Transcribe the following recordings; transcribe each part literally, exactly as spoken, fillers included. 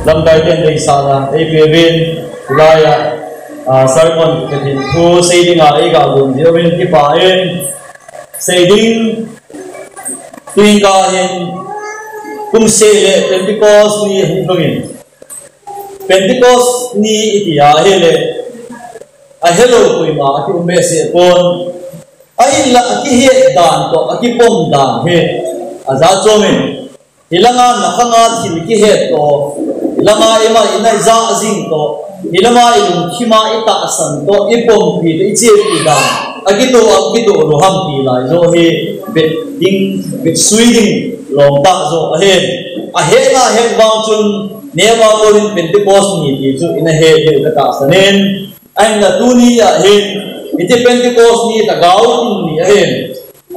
Lamkai ten deisahna eipeuvin, hilaiya, ah, sermon Pathen thu seidinga eiga gon diuvin kipah in, seiding tingkah hin kum seh le Pentecost ni hung lhungin, Pentecost ni iti ahile, ahelou koima akium behseh pon, ahinla akihet dan toh akipom dan hi ajachat in, hilanga nakhanga thil kihet toh, hilanga ima ina ijah jing toh, hilanga ilungthima itahsan toh, ipompi toh, ichepi dan, akitoh, akitoh lou ham ti lai joh hi vet ding, vetsui ding lom tah joh ahi. Ahetna het vang chun, neo a konin Pentecost ni ti chu ina het diu katahsan in, ahinla tuni ahin, hiche Pentecost ni lhagao tun ni ahin,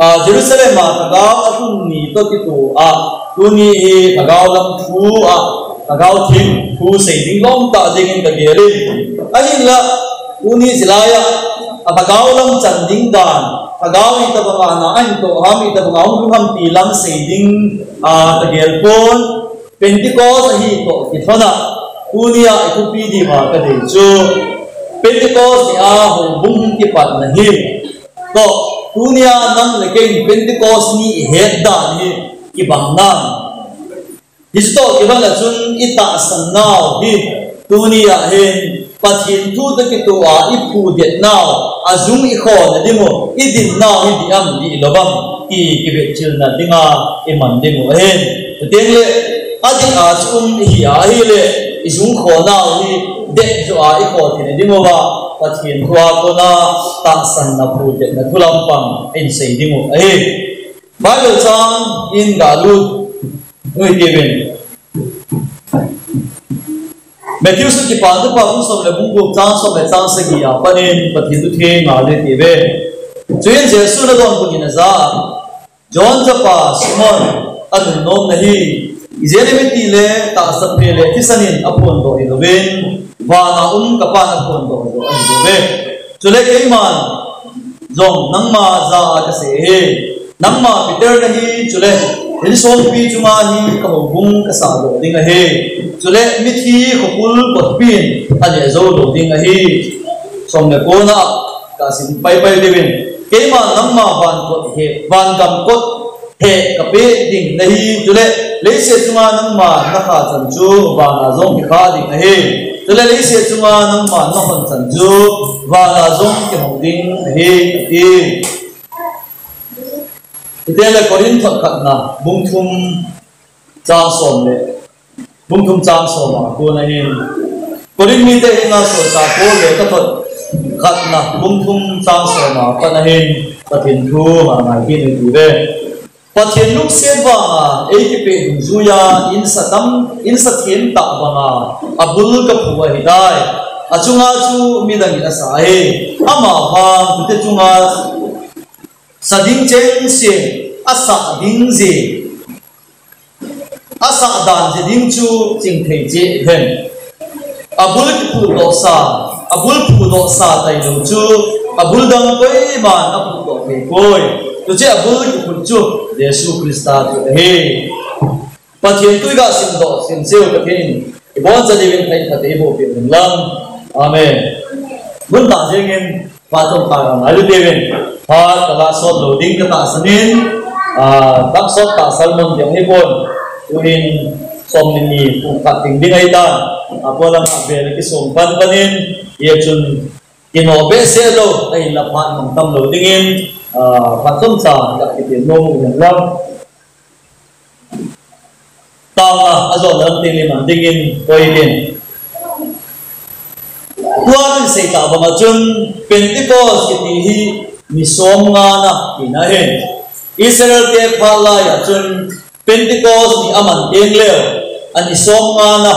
ah, Jerusalem a lhagao atun ni toh kitoh a, tuni hi lhagao lam thu a, lhagao theng thu seiding lom tah dingin kagel in. Ahinla, tuni hilaiya, alhagao lam chan ding dan, lhagao itobanga na ahin toh ham, itobanga hung lhung ham ti lam seiding, ah, kagel pon. Pentecost ahi toh kilhona, tunia ithupi diuva kadei chu, Pentecost ni a houbung hung kipatna hi toh, tunia nang le kei Pentecost ni ihet dan hi kibang nam? Hiche toh kibang a chun itahsan nau hi, tunia hin Pathen thu toh kitoh a iphudet nau, ajung ikhona diu, idin nau hi diham dihlou ham ti kivetchilna dinga iman diu ahin. Chuteng le, adih a chu um ihi ahile, ijung khonau hi det joh a ikho thei diuva, Pathen thu a kona tahsanna phudetna thu lampang in sei diu ahi. Bible chang in galut u hitiuvin. Matthew sut Kipana Thupha bung som le bung gup chang som le chang sagi a panin Pathen thu theng ngai hitiuve. Chuin Jesun adonbut in ajah a, John chapa Simon, anunnom nahi, ijeh inem itile tahsa phe le thisan in aphondoh hilouvin, vana um kaPan aphondoh joh ahi bouve. Chule keiman jong nangma jah a kasei ahi. Nangma Peter nahi, chule insompi chunga hi kahoubung kasahdoh ding ahi. Chule mithi khopul kotpin aneh jou lou ding ahi. Som le kona kasim paipai diuvin. Keiman nangma van kot he, van gam kot he kapeh ding nahi, chule leiset chunga nangma nakha chan chu vana jong kikha ding ahi. Chule leiset chunga nangma nahon chan chu vana jong kihong ding ahi, ati. Hiti le Corinth thot khatna, bung thum chang som le, bung thum chang som a kon ahin. Corinth mite henga solchah Paul lekhathot khatna, bung thum chang som a pat ahin, Pathen thu ngai hitiuve. Pathen lungset vanga eikipeh dungjuiya insa tam, insa them tah banga abul kaphu ahitai. Achunga chu midangin asah ahi. Amavang tute chunga sa ding chengse, asah ding jeh, asah dan jeh ding chu ching thei cheh hen. Abul kiphudohsa, abul phudohsa tailou chu, abul dang koiman aphudoh thei poi. Chuche abul kiphut chu Jesu Christa chu ahi. Pathen thu iga simdoh, simseu Pathen in iboncha diuvin phatthei eiboh peh hen lang. Amen. Mun tah jengin, phat chomkhat ngai lutiuvin, phat kalah sot lou ding katahsan in, ah, tah sot tah sermon ding ahipon, tuhin som le ni pung khat ding ding ahitan, apolanga vel kisom pan pan in, hijeh chun kinoh behseh lou, ahinla phat mang tam lou dingin, ah, phat chomcha ga kitem nom u hen lang. Taona ajona lam teng le man dingin koi din. Tua din seita banga chun Pentecost kiti hi ni som ngana tina ahi. Israel te phat laiya chun Pentecost ni aman teng leh, ani som ngana,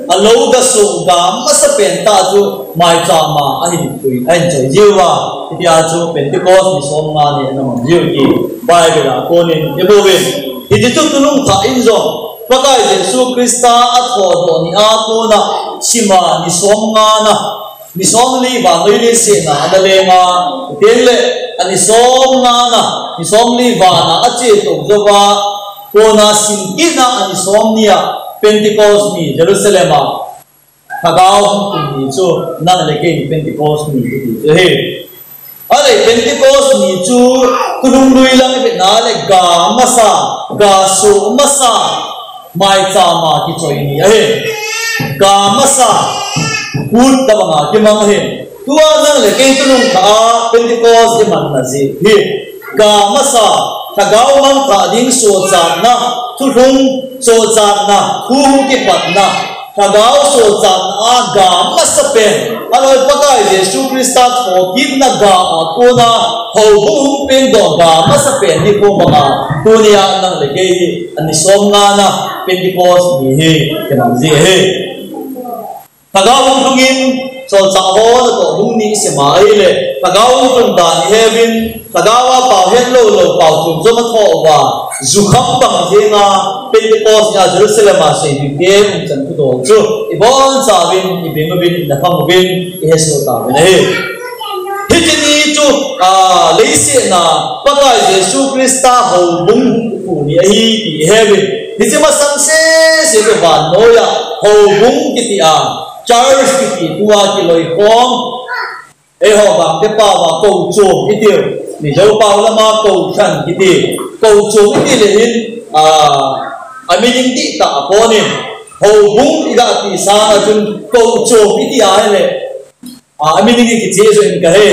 alou gasoh ga masapen tah chu maicham a ahin pui, ahin choi jiuva, hitia chu Pentecost ni som nga ni ana mang jiu ti Bible a konin ibouvin. Hiti chu tunung thah in jong, Pakai Jesu Christa athodoh ni a kona, sima ni som ngana, ni somli vannoi leiset a ana lenga, hiti le, ani som ngana, ni somli vana ache tou jouva, kona simkitna ani som nia, Pentecost ni Jerusalem a Lhagao hung tung ni chu nang le kei Pentecost ni kiti chu ahi. Ahile Pentecost ni chu khonung lui lang i vet na le ga masa, ga soh masa, maicham a kichoi ni ahi. Ga masa, kut tabang a kimang ahi. Tua nang le kei khonung khat a Pentecost i manna jeh hi. Ga masa, Lhagao mangthah ding sochatna, thulhung sochatna, thu hung kipatna, Lhagao sochatna a ga masa pen, aloi Pakai Jesu Christa thokitna ga a kona, houbung hung pengdoh ga masa pen hi kho banga, tunia nang le kei hi, ani som nga na, Pentecost ni hi, kinang ji hi. Lhagao hung lhungin, solchah ho natoh hung ni sema ahile, Lhagao hung lhung dan i heuvin, Lhagao a pao het lou lou pao chom chom a thoh uva, jukham bang jenga, Pentecost nia Jerusalem a seiding te um chan thudol chu, i bonchauvin, i beng uvin, i na phang uvin, i hesoh tauvin ahi. Hiche ni chu, a, leiset a, Pakai Jesu Christa houbung hung kikhu ni ahi ti i heuvin. Hiche masang sese chu vannoiya, houbung kiti a, church kiti tua kiloikhom. Eiho bang te pao a kouchom i tiu, Mizo pao lama kouhran kiti, kouchom i ti le hin, a, a meaning dihtah a pon in, houbung i ga ti sanga chun kouchom i ti ahile, a, a meaning i kiche jo in ka he.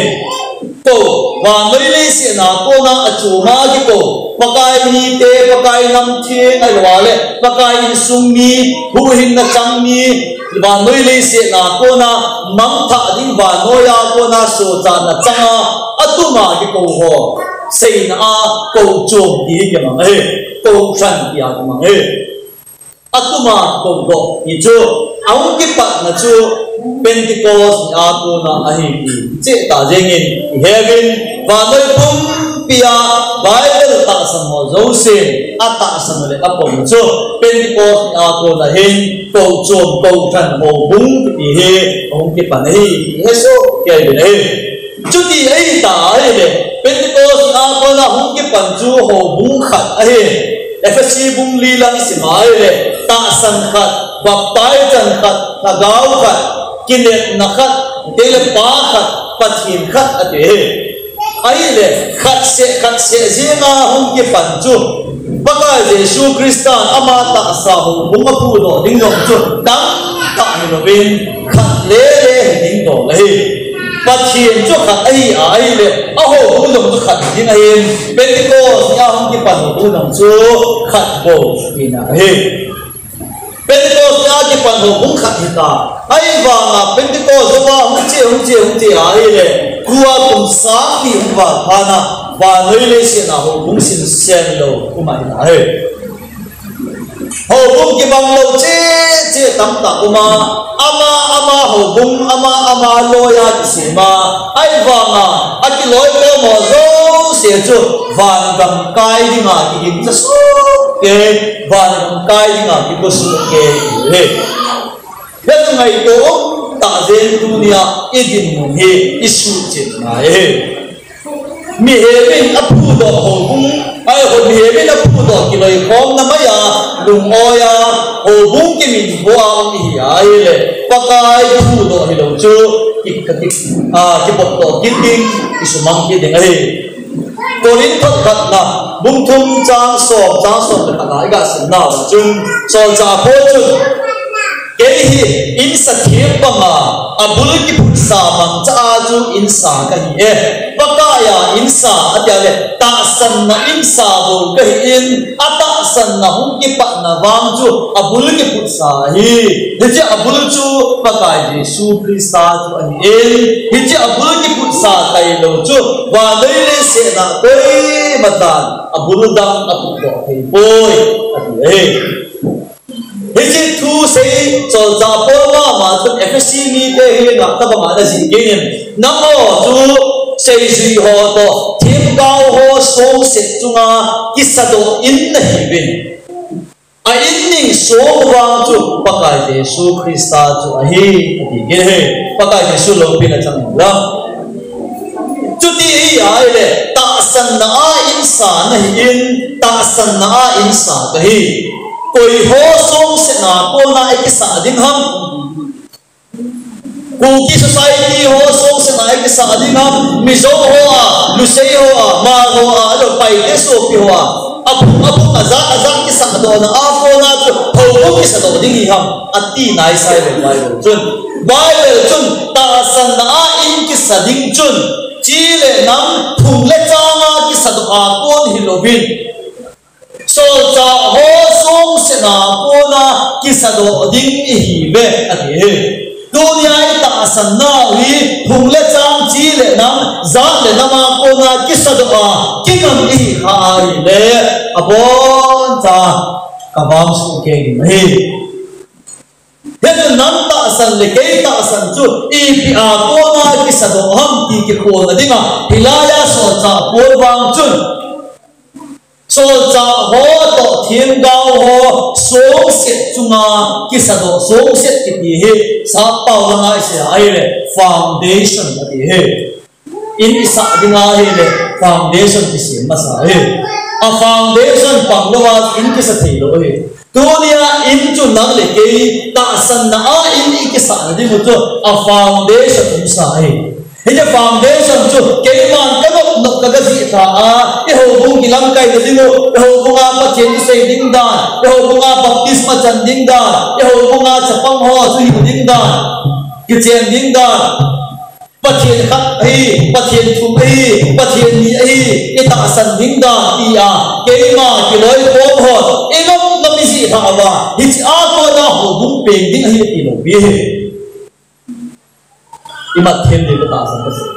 Kou, vannoi leiset a kona a chom a kikou, Pakai mite, Pakai nam theng ahilou le, Pakai insung mi, huhhingna chang mi, vannoi leiset a kona mangthah ding vannoiya kona sochatna changa, atuma kikou ho, seina a kouchom ti hi kimang ahi, kouhran ti a kimang ahi. Atuma koudoh ti chu, ahung kipatna chu Pentecost ni a kona ahi ti cheh ta jengin i heuvin, vannoi pumpi a Bible tahsan ho jouse, atahsan le apom chu Pentecost ni a kona hin kouchom kouhran houbung kiti hi ahung kipan ahi ti hesoh kei uvin ahi. Chuti ahita ahile, Pentecost a kona hung kipan chu houbung khat ahi. Ephesi bung li lang i sim ahile, tahsan khat, baptize chan khat, Lhagao khat, kinepna khat, tele Pa khat, Pathen khat ati ahi. Ahile, khat seh, khat seh jenga hung kipan chu, Pakai Jesu Christa ama tahsa houbung aphudoh ding jong chu, tamtah hilouvin, khat lele hi ding dol ahi. Pathen chu khat ahi a, ahile, a houbung jong chu khat ding ahin, Pentecost nia hung kipan houbung jong chu khat bou tina ahi. Pentecost nia kipan houbung khat hita. Ahivanga Pentecost jouva hung che, hung che, hung che a ahile, tua kum sang ni hung val phat a, vannoi leiset a houbung simsen lou um ahi. Houbung kibang lou cheh cheh tamtah um a, ama ama houbung, ama ama loiya kisem a, ahivanga, akiloikhom ho jouse chu, vangam kai dinga kigin cha soh kei, vangam kai dinga kigo soh kei ahi. Hichu ngaito tah jeng tunia i dinmun hi i suhchet ngai ahi. Mihem in aphudoh houbung, ahile mihem in aphudoh kiloikhomna maiya, lungoiya, houbung kiminvo a um ihi ahile, Pakai phudoh hilou chu, ki, ki, a, kipotdoh kit ding, kisumang kit ding ahi. Korinth thot khatna, bung thum chang som, chang som le khatna i ga simna uva chun, solchah Paul chun, kei hi insa thep banga, abul kiphutsa mangcha a chu insa kahi e. Pakaiya insa ati a le, tahsanna insa bou kahi in, atahsanna hung kipatna vang chu abul kiphutsa ahi. Hiche abul chu Pakai Jesu Christa chu ahi in, hiche abul kiphutsa tailou chu vannoi leiset a koima chan abul dang aphutdoh thei poi, ati ahi. Hiche thusei solchah Paul mama chun Ephesi mite hi ngah tabanga ana jih kit in, nangho chu seijui ho toh, themgao ho songset chunga kisadoh in nahiuvin. A in ning song vang chu Pakai Jesu Christa chu ahi, ati kit e. Pakai Jesu loupina chang hen lang. Chuti hi ahile, tahsanna a insa nahi in, tahsanna a insa kahi. Koi ho songsetna kona ikisah ding ham? Kuki society ho songsetna ikisah ding ham? Mizo ho a, Lusei ho a, Hmar ho a, alo Paite sopi ho a, aphung aphung, ajat ajat kisahdohna a kona chu houbung kisadoh ding hi ham, ati naisai le Bible chun. Bible chun tahsanna a in kisa ding chun chi le nam, phung le chang a kisadoh a kon hilouvin, solchah ho songsetna kona kisadoh ding ihiuve, ati hi. Tunia itahsanna hi phung le chang, chi le nam, jat le nam a kona kisadoh a kingam ihi kha ahile, aboncha kavangsuh kei ding ahi. Hichun nang tahsan le kei tahsan chu ipi a kona kisadoh ham ti kikholna dinga, hilai a solchah Paul vang chun solchah ho toh themgao ho songset chunga kisadoh, songset kiti hi sappao langa isei ahile foundation ati hi. In isah ding ahile foundation kisem masa ahi. A foundation pang louva in kisa thei lou ahi. Tunia in chu nang le kei tahsanna a in ikisahna ding u chu a foundation umsa ahi. Hiche foundation chu keiman kanop nop ka, kajih lha a, ihoubung kilamkai na ding u, ihoubunga Pathen isei ding dan, ihoubunga baptisma chan ding dan, ihoubunga chapang ho chu hiu ding dan, kichen ding dan, Pathen khat ahi, Pathen thum ahi, Pathen ni ahi, itahsan ding dan tia keima kiloikhom hon inop nop ijih lha uva, hiche a kona houbung peng ding ahi ti lou pi hi. Imat them ding katahsan kasei.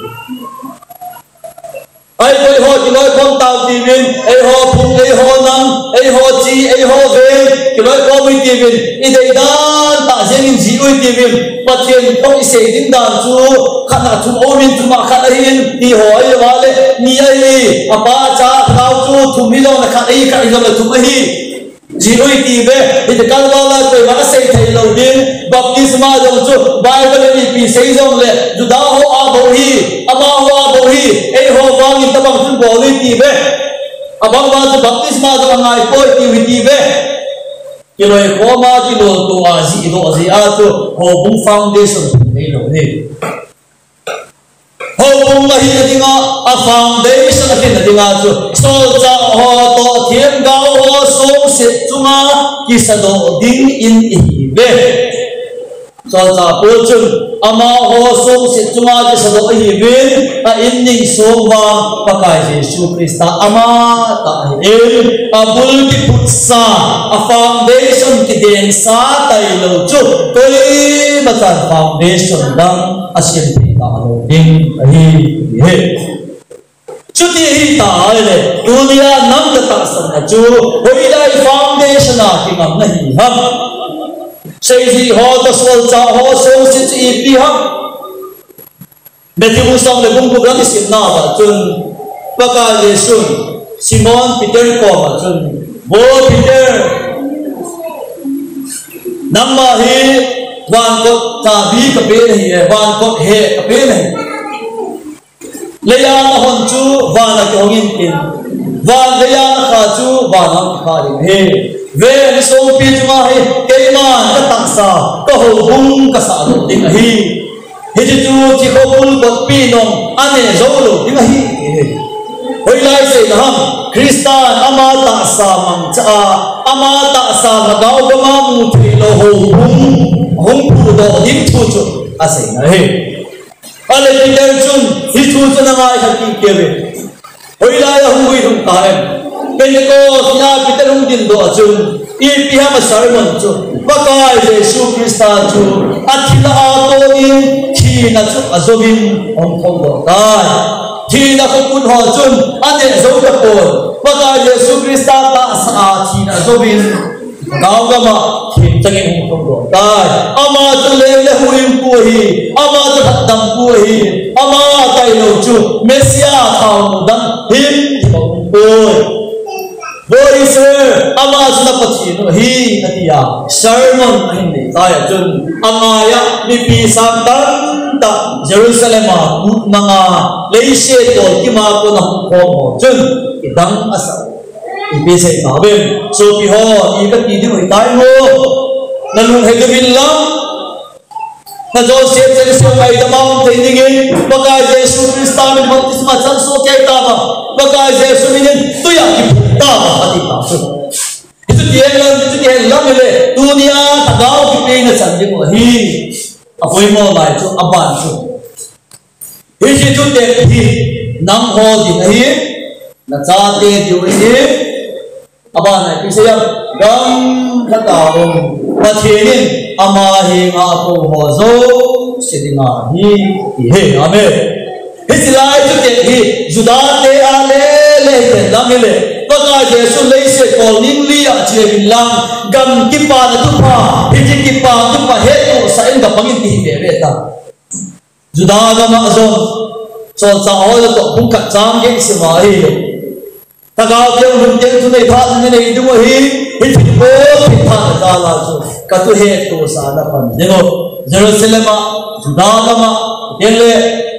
Ai, koi ho kiloikhom tau tiuvin, eiho phung, eiho nam, eiho chi, eiho veng kiloikhom ui tiuvin, idei dan tah jeng in jih ui tiuvin, Pathen thong isei ding dan chu khat a thum aumin, thum a khat ahin, ti ho ahilou vale, ni ahi, apa acha, thao chu thum hijongle khat ahi, khat hijongle thum ahi. Jih ui tiuve, hiti kalval a koima asei thei lou ding, baptisma jong chu Bible in ipi sei jongle, Juda ho a bou hi, amaho a bou hi, eiho vangin tabang chun bol ui tiuve. Abang bang chu baptisma jong angai poi tiu hitiuve. Kiloikhom a, kilolto a, jihdoh jeh a chu houbung foundation nei lou hi. Houbung ahina dinga, a foundation ahina dinga chu solchah ho toh themgao ho songset chunga kisadoh ding in ihiuve. Solchah Paul chun amaho songset chunga kisadoh ahiuvin, a in ning song vang Pakai Jesu Christa amatah ahin, abul kiphutsa, a foundation kidengsa tailou chu koimachan foundation dang asem thei talou ding ahi, ti hi. Chuti ahitah le, tunia nang katahsanna chu hoilai foundation a kingam nahi ham? Seijih ho toh solchah ho songset chu ipi ham? Matthew bung som le bung gup lang isimna uva chun, Pakai Jesun Simon Peter koma chun, Vo Peter, nangma hi vankot chabi kapen ahi, eh, vankot heh kapen ahi. Leiya nahon chu vana kihong intin, van leiya nakha chu vana kikha ding ahi. Ve, ni songpi chunga hi keiman katahsa, kahoubung kasahdoh ding ahi. Hiche chu chikhopul kotpi nong aneh jou lou ding ahi. Hoilai seina ham, Christan ama tahsa mangcha a, ama tahsa lhagao gam a mu theilou houbung hung phudoh ding thu chu aseina ahi. Ale Peter chun hiche thu chu ana ngaikha kit kei uve. Hoilai a hung guilhung ta em? Pentecost nia Peter hung dindoh a chun, ipi ham a sermon chu, Pakai Jesu Christa chu athi lah a konin thina chu ajouvin ahung thoudoh tai. Thina khoput ho chun aneh jou tapon, Pakai Jesu Christa tahsa a thina ajouvin lhagao gam a themchang in hung thoudoh tai. Ama chu leng le huhhingpu ahi, ama chu lhatdampu ahi, ama tailou chu Messiah thaonu dang himhim aumpoi. Vo Israel, ama chu na Pathen u ahi, atia sermon ahin nei tai a chun, angai a mipi sang tamtah Jerusalem a kut manga leiset tolkim a kona hung khom ho chun kidang asah. Ipi sei tauve. Sopi ho, i kati ding u hitai mo. Nalung hedoh uvin lang. Najousen chengse ngaidam a um thei dingin, Pakai Jesu Christa min baptisma chan soh kei tauva, Pakai Jesu min in tui a kiphut tauva, ati tauve. Hichu ti hen lang, hichu ti hen lang hile, tunia lhagao kipeina chan ding u ahi. Apoimo lai chu, aban chu. Hiche thutep hi, nangho ding ahi, nachate diu ahi, Abana ipi sei em, gamlha a um Pathen in ama henga akou ho jouse dinga ahi, ti ahi. Amen. Hiche lai thutep hi Juda te a lele hihen lang hile, Pakai Jesu leiset kol ning li a che uvin lang, gam kipana thupha, hiche kipana thupha hettohsah in gapang in ti hi veve ta. Juda gam a jong, Solchah ho toh bung khat chang gei sim a ahile, Lhagao Theng lhun teng thunei tha nanei ding u ahi, hiche thilbol thil tha na jal a chu, ka thu hettohsah a na pan ding u. Jerusalem a, Juda gam a, chuteng le,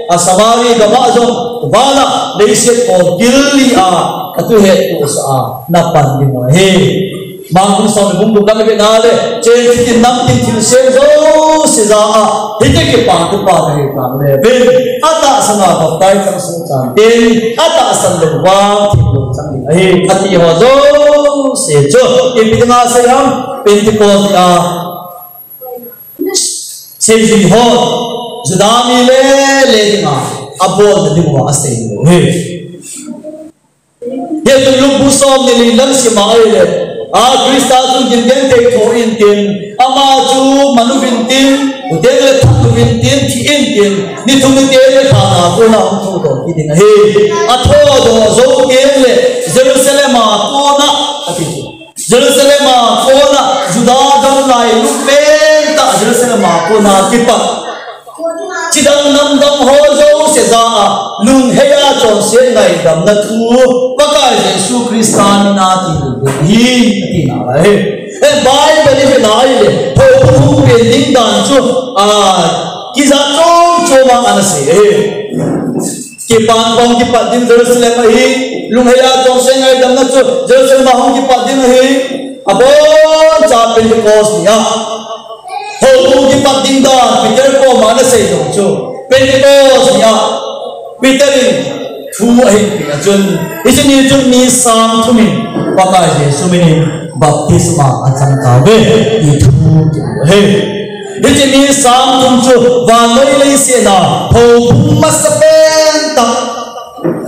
a Samari gam a jong, vana, leiset kol kil li a, ka thu hettohsah a na pan ding u ahi. Mark bung som le bung gup na vet na le, chen chitin namtin thilsem jouse ja a, hiche kipana thupha nahi tang le, ven, atahsan a baptize chang sung chan tin, atahsan lou vang thil lou chang ding ahi, ati ho jouse chu, ipi dinga sei ham, Pentecost a, seijui ho, Juda mi lele dinga, abolna ding uva asei u ahi. Hichun Luke bung som ni li lang sim a ahile, a Christa chu gilkel thei tho intin, ama chu man uvin tin, chuteng le that uvin tin, thi intin, ni thum ni teni le thana kona hung thodoh kit ding ahi. Athodoh jou teng le, Jerusalem a kona, ati chu. Jerusalem a kona, Juda gam lailut pen tah Jerusalem a kona kipat. Chidang namdang ho jouse ja a, lunghei a chonset ngaidamna thu, Pakai Jesu Christa mina tilou ding ahi, ati nalai. Eh, Bible i vet na ahile, houbung hung pen ding dan chu, a, kijat chom chom a ana sei e. Kipana hung kipat ding Jerusalem ahi, lunghei a chonset ngaidamna chu Jerusalem a hung kipat ding ahi, aboncha Pentecost ni a. Houbung kipat ding dan Peter koma ana sei jong chu, Pentecost ni a, Peter in thu ahin peh a chun, hiche ni chun mi sang thum in Pakai Jesu min in baptisma achang tauve, ti thu kimu ahi. Hiche mi sang thum chu vannoi leiset a houbung masapen tah,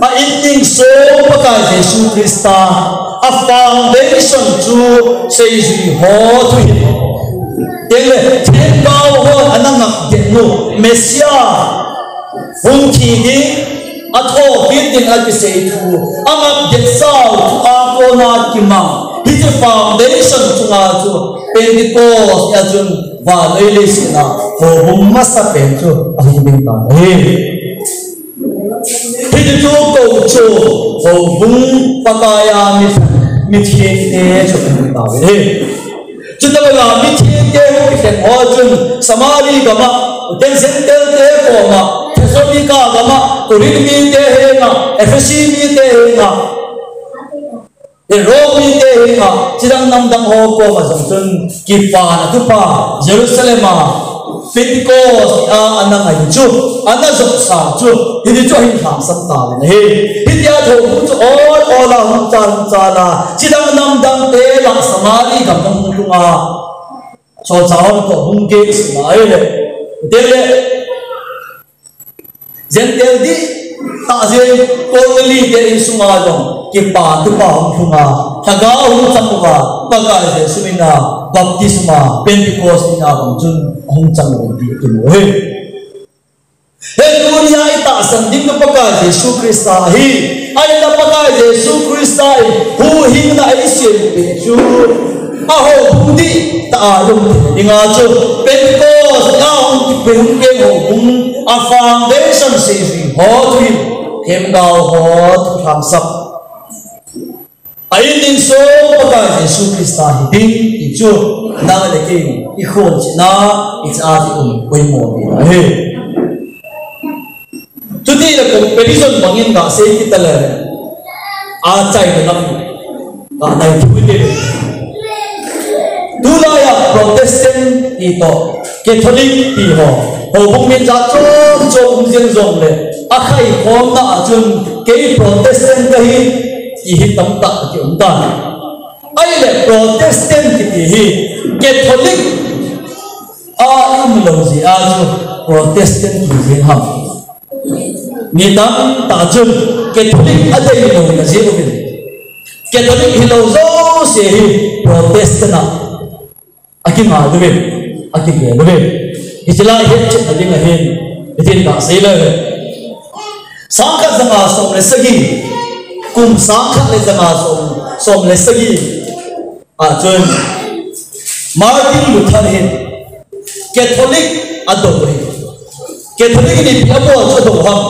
a in ningso Pakai Jesu Christa, a foundation chu seijui ho thuhin, chuteng le themgao hon ana ngapdet u, Messiah hung thi ding, athoukit ding akisei thu, angapdet sau thu a kona kimang, hiche foundation chunga chu Pentecost a chun vannoi leiset a houbung masapen chu ahung ding tan ahi. Hiche chu kou chu houbung Pakai a mi, mithengte chu ahung ding tan ahi. Chutobang a mithengte hung kilheng ho chun Samari gam a, chuteng Gentile te koma, Thessalonica gam a, Corinth mite henga, Ephesus mite henga, Rome mite henga, chidang namdang ho koma jong chun kipana thupha Jerusalem a Pentecost a ana ngai chu, ana jopsa chu, hiche chu ahin lhangsap tauvin ahi. Hitia houbung chu ol ol a hung chal, hung chal a, chidang namdang te lah Samari gam hung lhung a, Solchah hon toh bung get sim a ahile, chuteng le Gentile dihtah jeng Korneli te insunga jong kipana thupha hung lhung a, lhagao hung chang uva, Pakai Jesu mina baptisma, Pentecost ni a bang chun hung chang uve ti kimu ahi. Hiche tunia itahsan ding chu Pakai Jesu Christa ahi. Ahinla Pakai Jesu Christa in huhhingna eisempeh chu, a houbung dihtah a lum dinga chu Pentecost a hung kipe, hung peng houbung a foundation seijui ho thuhin, themgao ho thu lhangsap, a in ningso Pakai Jesu Christa hiding ti chu nang le kei ikhonchilna, icha a ti um poimo ahi. Chuti le comparison bangin gasei kit tale, achaina lam, Ka nai thu te. Tulai a Protestant ti toh Catholic ti ho, houbung min jat chom chom um jeng jongle, akhai khomna a chun kei Protestant kahi ti hi tamtah kium tan. Ahile Protestant kiti hi Catholic a i um lou jeh a chu Protestant ti jeng ham? Mi tamtah chun Catholic a dei lou na jeh uvin, Catholic hilou jouse hi Protestant a akingai uvin, akigel uvin. Hiche lai hetchetna ding ahin, hitin kasei le. Sangkhat janga som le sagi, kum sangkhat le janga som, som le sagi a chun Martin Luther hin Catholic adou ahi. Catholic in ipi abol chu adou ham?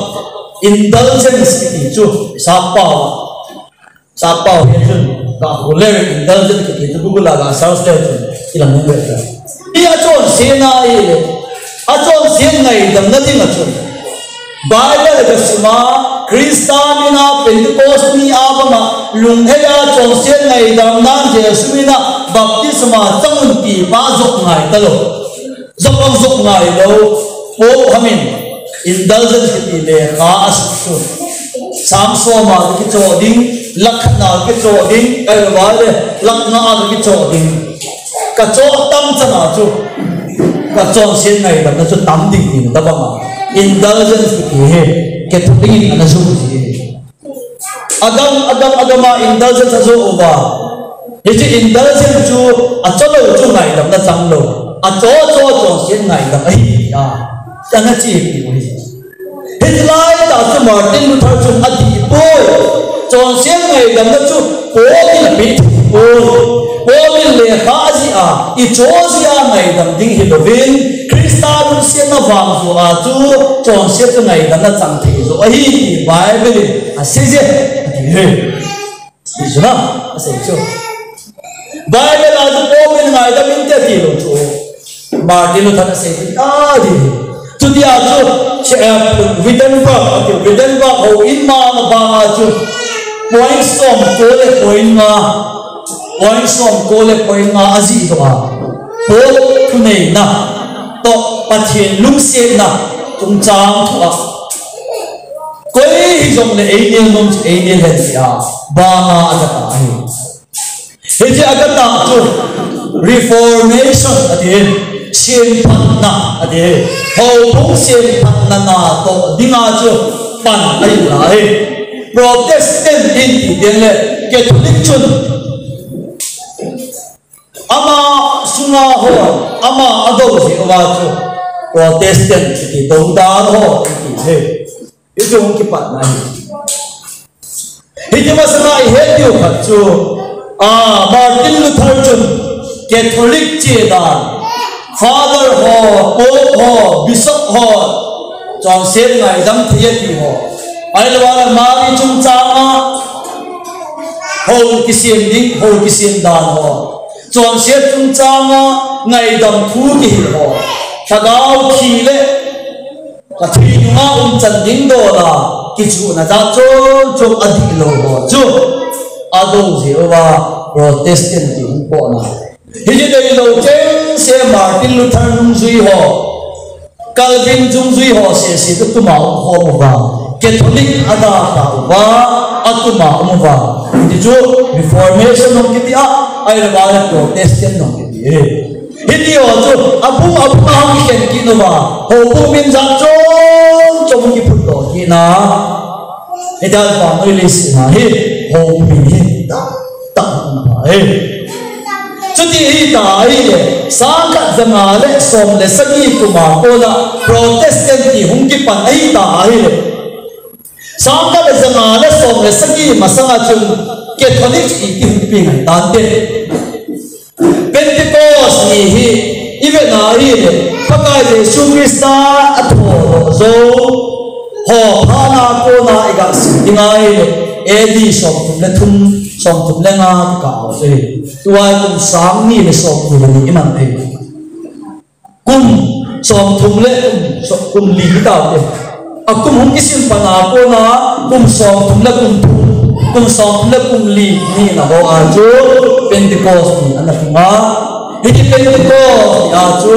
Indulgence kiti chu, sappao. Sappao hi chun, ka khu le indulgence kiti chu Google a ga search le chun, ilang le. Hi achonsetna ahile, achonset ngaidamna ding a chun Bible kasim a, Christa mina Pentecost ni a banga, lunghei a chonset ngaidam nan Jesu mina baptisma chang un ti pa jop ngai talou. Jop ang jop ngai lou, Pope hamin, indulgence kiti lekha asut chu. Sang som a kichoh ding, lakh khat na kichoh ding, ahilou le, lakh nga a kichoh ding. Kachoh tam chan a chu, kachonset ngaidamna chu tam ding tin tabang a. Indulgence kiti hi, Catholic in ana jum ji. Adam, adam, adam a indulgence ajoh uva. Hiche indulgence chu achoh lou chu ngaidamna chang lou. Achoh, choh, chonset ngaidam ahi a. Ana chi ti u hi. Hiche lai tah chu Martin Luther chun adih poi. Chonset ngaidamna chu Paul in apeh thei poi. Paul in lekha ajih a, ichoh jeh a ngaidam ding hilouvin, Christa lungsetna vang joh a chu chonset chu ngaidamna chang thei joh ahi ti Bible in asei je, ati hi. Ti chu na, asei chu. Bible a chu Paul in ngaidam inte ti lou chu. Martin Luther asei chu, ati hi. Chuti a chu, che-, eh, Wittenberg, ati, Wittenberg houin ma, ma banga chu, point som ko le point nga, point som ko le point nga ajih doh a. Paul thuneina toh Pathen lungsetna chungchang thu a. Koi hijongle einel nom chu einel hen tia, banga agatah ahi. Hiche agatah chu Reformation ati, semphatna ati, houbung semphatna natoh dinga chu pan ahi lai. Protestant in ti ding le Catholic chun ama sunga ho, ama adou jeh uva chu Protestant ti dou dan ho ti he. Hichu hung kipatna ahi. Hiti masanga ihet diu khat chu, a, Martin Luther chun Catholic che dan, Father ho, Pope ho, Bishop ho, chonset ngaidam thei ati ho. Ahilou le Mary chungchanga hou kisem ding, hou kisem dan ho. Chonset chungchanga ngaidam thu kihil ho. Lhagao thi le Pathen nunga umchan ding dol a, kichuhna jat chom chom adih lou ho chu, adou jeh uva Protestant ti hung potna. Hiche deilou chengse Martin Luther nungjui ho, Calvin nungjui ho sese chu atuma um khom uva, Catholic ada tauva, atuma um uva. Hiti chu Reformation hung kiti a, ahilou le Protestant hung kiti e. Hiti ho chu, abung abung a hung kikhen kit uva, houbung min jat chom chom hung kiphutdoh kit na. Hitia vannoi leiset a hi, houbung min hi, tah, tah, tah, hi. Chuti hita ahile, sangkhat janga le som le sagi kum a kona, Protestant ti hung kipan ahita ahile. Sangkhat le janga le som le sagi masanga chun Catholic iti hung pi ngai tante. Pentecost ni hi ivet na ahile Pakai Jesu Christa athoudoh jou ho phat a kona iga sim ding ahile A D somthum le thum, somthum le nga kikah ho chu ahi. Tua kum sang ni le somni le ni iman thei. Kum somthum le kum, so-, kum li hi taute. Akum hung kisim pan a kona, kum somthum le kum thum. Kum som le kum li ni na ho a chu Pentecost ni ana kinga. Hiti Pentecost ni a chu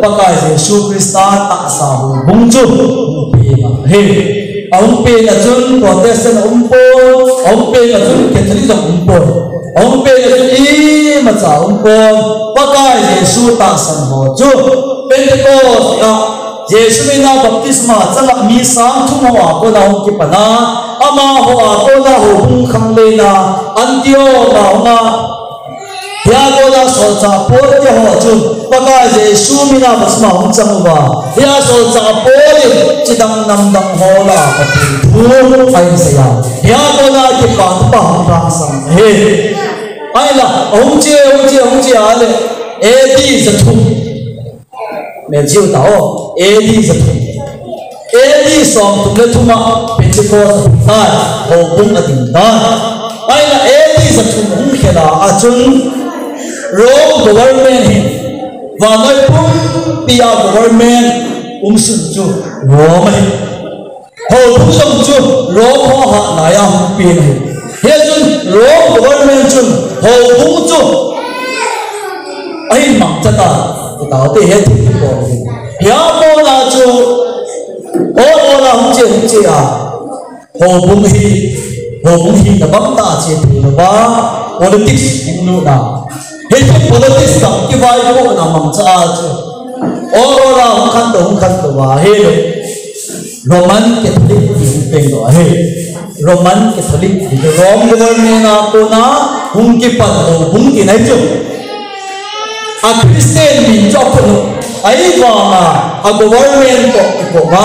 Pakai Jesu Christa tahsa houbung chu hung pen ahi. Ahung pen a chun Protestant aumpon, ahung pen a chun Catholic jong aumpon, ahung pen a chun imacha aumpon, Pakai Jesu tahsan ho chu Pentecost ni a Jesu mina baptisma chalha mi sang thum ho a kona hung kipan a, amaho a kona houbung khanglen a, Antioch a hung a, hia kona solchah Paul te ho chun Pakai Jesu mina baptisma hung chang uva, hia solchah Paul in chidang namdang ho lah a Pathen thu ahin sei a, hia kona kipa thupha hung lhangsang ahi. Ahinla, ahung che, ahung che, ahung che a le, A D jathum. Melchizedek ta o, A D jathum. A D somthum le thum a Pentecost atai, houbung ading tai. Ahinla A D jathum hung khel a chun Rome government hin, vannoi pumpi a government umsun chu Rome ahi. Houbung jong chu Rome ho hat lai a hung pen ahi. Hichun Rome government chun houbung chu ahin mangcha tai. Itaote hethem bol u. Hia kona chu ol ol a hung che, hung che a, houbung hi, houbung hina bangtah a che thei lou va, politics hung lut a. Hiche politics dang kivaipohna mangcha a chu ol ol a hung khantou, hung khantou va, ahile Roman Catholic ti hung peng lou ahi. Roman Catholic ti Rome government a kona hung kipan houbung tina ahi chu. A Christian min chu aphut lou, ahivanga a government toh kikoma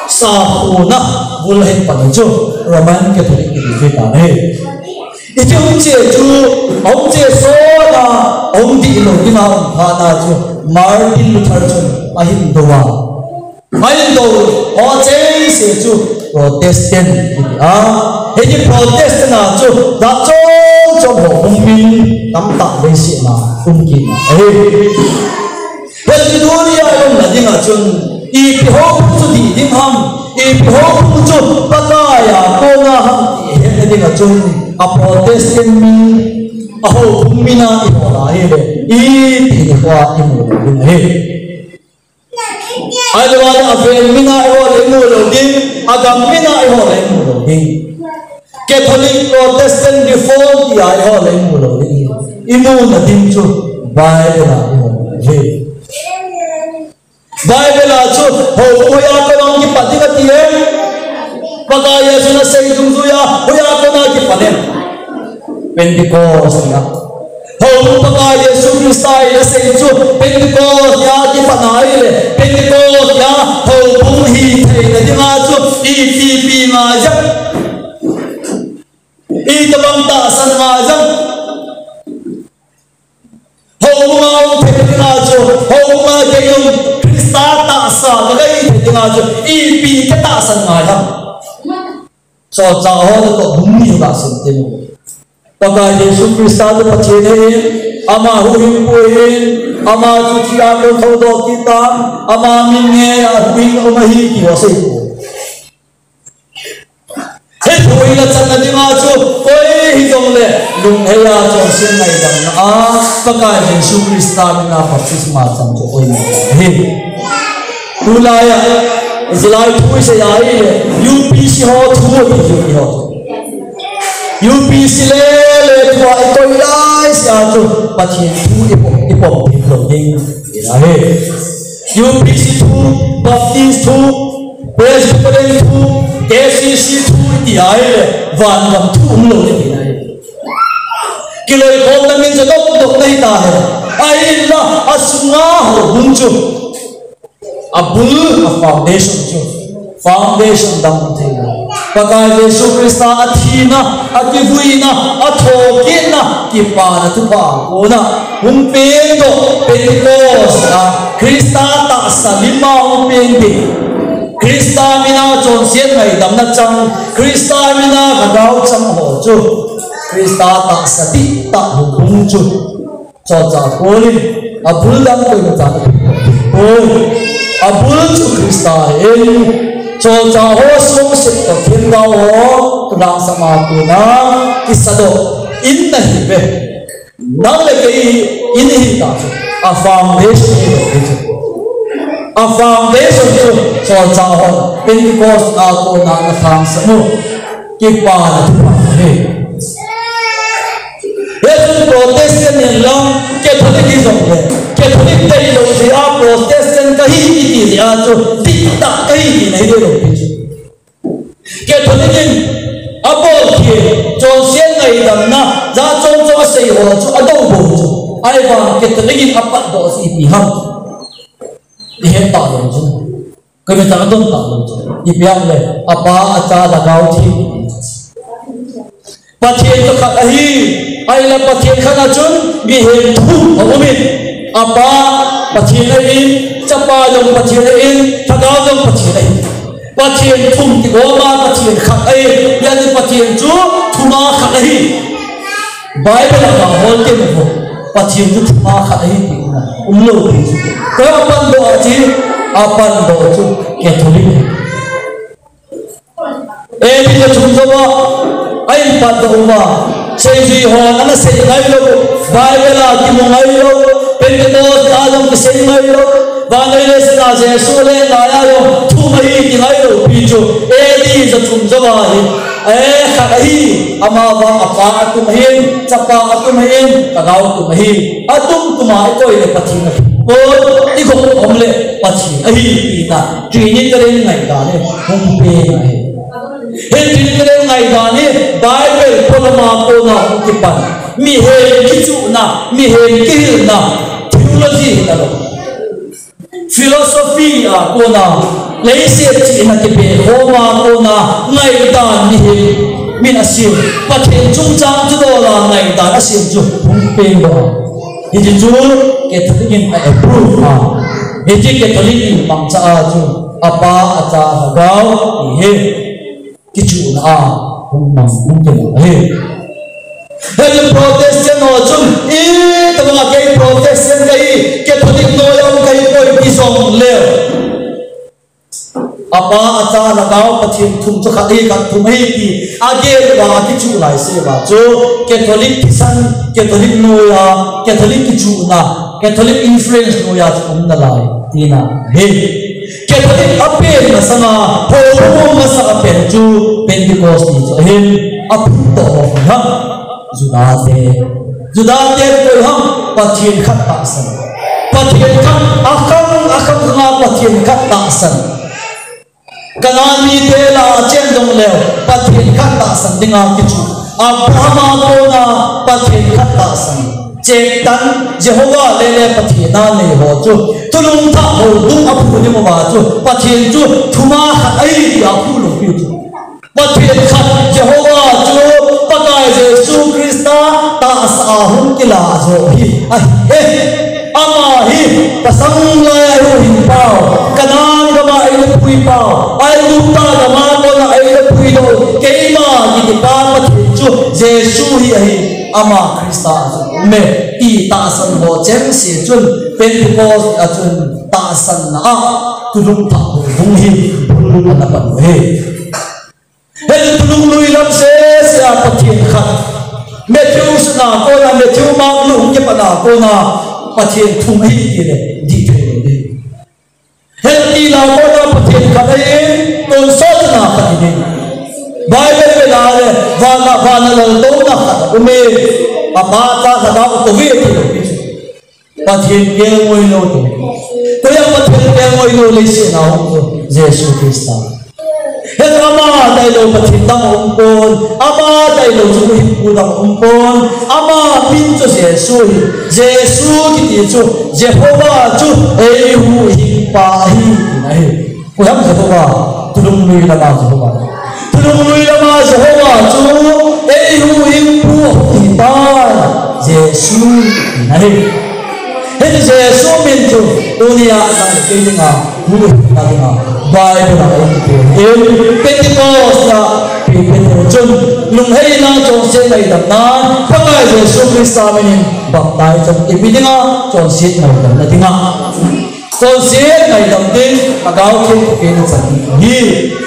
sakhona bul ahin pan chu Roman Catholic ti chu ta ahi. Hiche hung che chu, ahung che sot a, ahung dih lou dinga um phat na chu Martin Luther chun ahin dou a. Ahin dou ho chengse chu Protestant kiti a. Hiche Protestant a chu jat chom chom ho hung min tamtah leiset a um kit na ahi. Hiche tuni a i umna dinga chun ipi houbung chu dih ding ham, ipi houbung chu Pakai a kona ham ti hetna dinga chun a Protestant min, a houbung min a i hol a ahile, iti nikho a i mu lou ding ahi. Ahilou le avel min a i hol le i mu lou ding, agam min a i hol le i mu lou ding. Catholic, Protestant, Reformed ti a i hol le i mu lou ding. I muna ding chu Bible a i hol ding ahi. Bible a chu houbung hoiya kona hung kipat ding ati em? Pakai Jesun asei dungjuiya hoiya kona kipan em? Pentecost a. Houbung Pakai Jesu Christa in asei chu Pentecost a kipat na ahile, Pentecost a houbung hi theina dinga chu ipi ipi ngai ham? Itobang tahsan ngai ham? Houbung a um thei dinga chu, houbung a kei um, Christa tahsa ka gei thei dinga chu, ipi ka tahsan ngai ham? Solchah ho toh bung ni la sin tin. Pakai Jesu Christa chu Pathen ahin, ama huhhingpu ahin, ama chu thi a kon thoudoh kit tan, ama min ngeiya huhhing um ahi ti asei poi. Hiche thu ina channa dinga chu, koi hijongle, lungheiya chonset ngaidamna a, Pakai Jesu Christa mina baptisma chang chu koi ahi. Tulaiya, July thu isei a ahile, U P C ho thu ti chu iho. U P C le, le thu a ikoi laisea chu, Pathen thu ipom, ipom thei lou ding ahi. U P C thu, Baptist thu, Presbyterian thu, K C C thu ti ahile, vangam thu umlou ding ahi. Kiloikhomna min chu dopdop nahi tahen. Ahinla, asunga houbung chu. Abul, a foundation chu. Foundation dang thei lou. Pakai Jesu Christa athina, akivuina, athokitna, kipana thupha kona hung pengdoh Pentecost a Christa tahsa lima hung pengdoh. Christa mina chonset ngaidamna chang, Christa mina lhagao chang ho chu. Christa tahsa dihtah houbung chu. Solchah Paul in abul dang koima chan apeh poi. Abul chu Christa ahi. Cholchang ho sung seh toh themgao ho, tulang sama tuna, kisadoh in nahi ve. Nang le kei in ihi ta chu, a foundation hi lo hi chu. A foundation chu, cholchang ho, Pentecost a kona na thang sa nu. Kipana thupha hi. Hichun Protestant in lang Catholic hi jong le, Catholic dei lou jeh a Protestant kahi kiti jeh a chu, dihtah kahi tina hi dei lou pi chu. Catholic in abol thei, chonset ngaidamna, jat chom chom asei ho chu, adou bou chu. Ahivang Catholic in apat doh chu ipi ham. Ihet ta lou chu. Kami ta don ta lou chu. Ipi ham le, Apa, Acha, Lhagao Theng. Pathen chu khat ahi, ahinla Pathen khat a chun mihem thum aum in, Apa Pathen ahin, Chapa jong Pathen ahin, Lhagao jong Pathen ahin. Pathen thum ti gom a Pathen khat ahi, hijeh chun Pathen chu thum a khat ahi. Bible a ka hol te mo, Pathen chu thum a khat ahi ti na, um lou ti chu. Koi a pan doh a chi, a pan doh chu Catholic. A D ja thum jou a, a in pan doh uva, seijui hon ana sei ngai lou, Bible a kimu ngai lou, Pentecost a jong kisei ngai lou, vannoi leiset a Jesu lenna a jong thum ahi ti ngai lou pi chu, A D ja thum jou a hi, eh, khat ahi, ama vang Apa atum ahin, Chapa atum ahin, Lhagao atum ahi, atum tum a i koi le Pathen ahi. O, i gop om le Pathen ahi tina, Trinitarian ngaidan hi hung pe ahi. Hi Trinitarian ngaidan hi Bible polam a kona hung kipan. Mihem kichuhna, mihem kihilna, theology hi ta lou. Philosophy a kona, leiset chihna kipe khom a kona, ngaidan mihem min asem. Pathen chungchang thudol a ngaidan asem chu hung peng lou. Hiti chu Catholic in a approve a. Hiti Catholic in mangcha a chu Apa, Acha, Lhagao ti hi. Kichuhna a hung mang hung kila ahi. Hijeh chun Protestant ho chun, i, tabang a kei Protestant kahi, Catholic noiya um kahi poi ti jong le, Apa, Acha, Lhagao Pathen thum chu khat ahi, khat thum ahi ti agel uva akichuh lai seh uva chu Catholic kisan, Catholic noiya, Catholic kichuhna, Catholic influence noiya chu um nalai tina ahi. Catholic a pen masanga, houbung masanga pen chu Pentecost ni chu ahin, aphut doh ho hi ham, Juda te. Juda te koi ham, Pathen khat tahsan. Pathen khat, akhang, akhang khang a Pathen khat tahsan. Canaan mite lah a chen jong leu, Pathen khat tahsan dinga kichuh. Abraham a kona Pathen khat tahsan. Chektan, Jehovah le le Pathen a nei ho chu, thulhung thah houbung aphu ding uva chu, Pathen chu thum a khat ahi tia aphu lou piu chu. Pathen khat Jehovah chu, Pakai Jesu Christa tahsa a hung kila jo hi ahi. Ama hi, pasang lai a huhhing pau, Canaan gam a eina pui pau, Aigupta gam a kona eina pui doh, keima kiti pa Pathen chu Jesu hi ahi, ama Christa chu um e, ti tahsan ho chengse chun Pentecost a chun tahsanna a thulhung thah houbung hi bul ana pan u ahi. Hijeh chun thulhung lui lam sese a Pathen khat. Matthew sut na kona, Matthew, Mark, Luke hung kipat na kona Pathen thum ahi ti le dih thei lou ding. Hiti lah a kona Pathen khat ahin, tonsot na khat ahin. Bible vel a le, van a, van a laltouna khat um e, Apa, Acha, Lhagao toh ve ti lou pi chu. Pathen kelngoi lou te. Koiya Pathen kelngoi lou leiset a hung chu Jesu Christa. Hijeh chun ama tailou Pathen dang aumpon, ama tailou chu huhhingpu dang aumpon, ama min chu Jesu ahi. Jesu kiti chu Jehovah chu eihuhhingpa ahi tina ahi. Koiham Jehovah, thulhung lui lama Jehovah. Thulhung lui lama Jehovah chu eihuhhingpu ahitai. Jesu ahi. Hiche Jesu min chu tunia nang le kei dinga, huhhingna dinga, Bible a eikiti in, Pentecost a, Peter chun, lungheina, chonset ngaidamna, Pakai Jesu Christa min in, baptize chun, ipi dinga, chonset ngaidamna dinga. Chonset ngaidam ding, Lhagao Theng thupeh na chan ding ahi.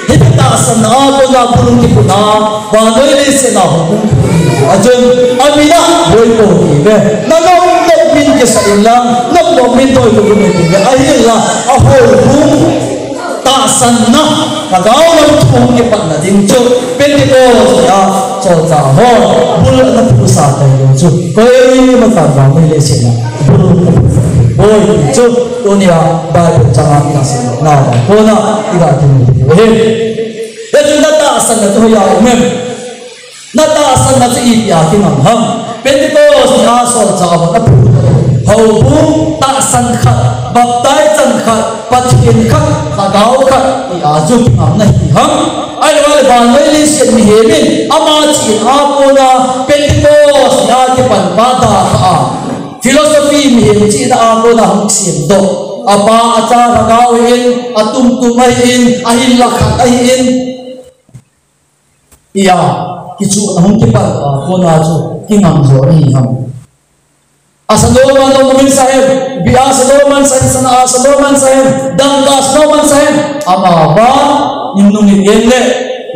Hiti tahsanna a kona bul hung kiphut a, vannoi leiset a houbung hung kiphut ahi. Achun, amin a boipi uve. Nanom nom min kisah inlang, nom nom min toipi uve. Ahinla, ahoubung tahsanna, Lhagao lam thu hung kipatna ding chu, Pentecost a, solchah hon bul ana phutsa tailou chu, koima chan vannoi leiset a bul ana phutsa boi chu, tunia Bible chang a ina simna a kona iga kimu thei u ahi. Hichun na tahsanna chu hoiya um em? Na tahsanna chu ipi a kingam ham? Pentecost ni a solchah hon aphut houbung tahsan khat, baptize chan khat, Pathen khat, Lhagao khat tia chu kingamna hi ham? Ahilouleh vannoi leiset mihem in ama chihna a kona Pentecost ni a kipan pa dalha a, philosophy mihem chihna a kona hung semdoh, Apa, Acha, Lhagao ahin, atum tum ahin, ahinla khat ahin, tia kichuhna hung kipan pa kona chu kingam jo ahi ham? Asa doh man doh man sahen, bia sa doh man sahen, sana asa doh man sahen, dangka sa doh man sahen, amavang in nungin en le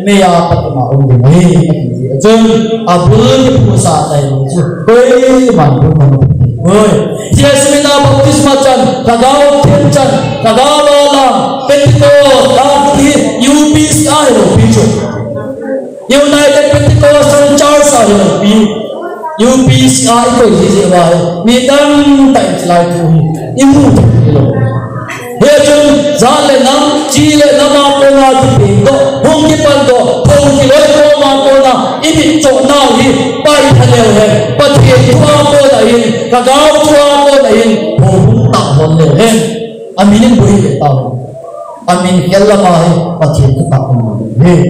meiya pat a um ding ahi, ati. Achun, abul kiphutsa tailou chu, koiman bul man aphut thei poi. Jesu mina baptisma chan, Lhagao Theng chan, Lhagao lam, Pentecost, lam hi U P C a hilou pi chu, United Pentecostal Church a hilou pi. U P C a ikoi jiji uva hi, mi tamtah in chulai thu hi imu thei lou. Hichun, jat le nam, chi le nam a kona kipengdoh, hung kipandoh, hung kiloi koma kona imitchoh nau hi paitha leu hen, Pathen thu a kona hin, Lhagao thu a kona hin, houbung tah hon leu hen. Amin in boi le tao. Amin khel lama hi Pathen thu tah hon leu hen.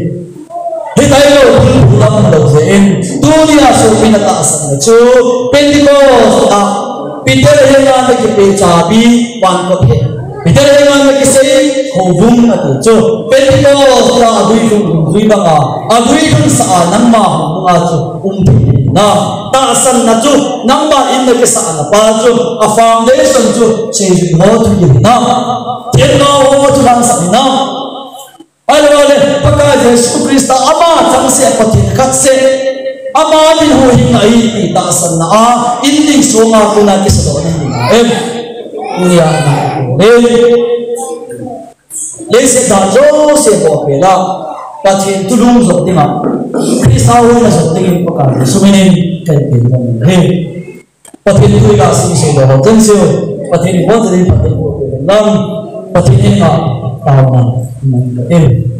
Hitailou, bul phu lam lou jeh in, tunia sopina tahsanna chu, Pentecost a, Peter henga ana kipeh chabi, van kot he. Peter henga ana kisei, houbung ati chu. Pentecost a, adui lhung, lhung jui banga, adui lhungsa a nangma houbung a chu um thei na. Tahsanna chu, nangma in ana kisahna pa chu, a foundation chu, seijui ho thuhil na. Themgao ho thuhil sah na. Ahilouleh, Pakai Jesu Christa ama changseh, Pathen khatseh, ama min huhhingna ahi ti tahsanna a, in ning sunga kona kisadohna hi na em? Nia na em? Leiset dan jouse bou pela, Pathen thu lhung jop dinga, Christa huhhingna jop dingin Pakai Jesu minin kahin pe nom e. Pathen thu iga simsei doh ho chengse u, Pathen in iboncha ding Pathen thu ape hen lang, Pathen henga taona iman ding kate.